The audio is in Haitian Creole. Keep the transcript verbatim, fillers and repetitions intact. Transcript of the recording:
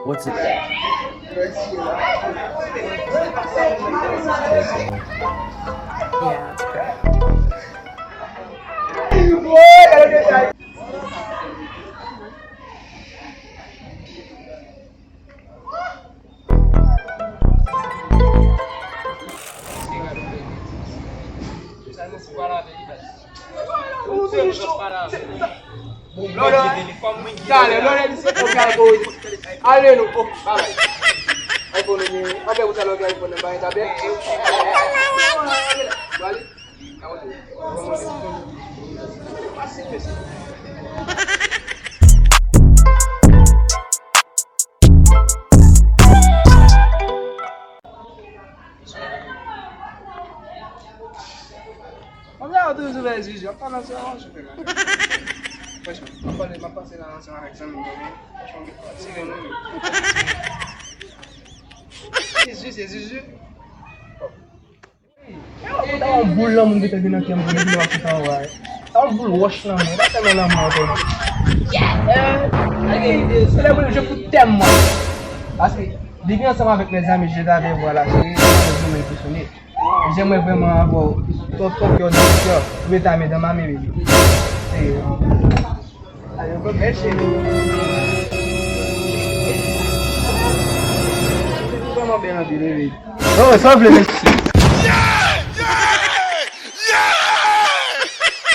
What's it? Yeah, that's correct. Talè, lò lè di se ok, al bo. Ale nou, ok, babay. Ay bon, nou gen, anpè pou talè, ok, ay bon, nan bagay tabè. Bali. Mwen vle toujou vè Zuzu, ap pale ansanm avè w, chofè la. Franchman, m ap pale, m ap pase la ansanm avèk zanmi m yo, men franchman, m fatige, non, men. Zuzu, se Zuzu. Yo, sa yon boul lanmou ki te vin nan kè m, pou vin nan chita anba. Sa yon boul wòch lanmou, pa tèlman lanmou ankò, non. Se lè mwen je fout tèm mwen. Paske, li vin ansanm avèk mezanmi, je t'avais vwa la, se yon moun ki sone. J'aimerais vraiment avoir ton, ton cœur dans mon cœur. Ou eta medam ame, baby. Se, ale, bèl cheri. Vrèman bèl anpil, wi, baby. Oh, sa vle, men.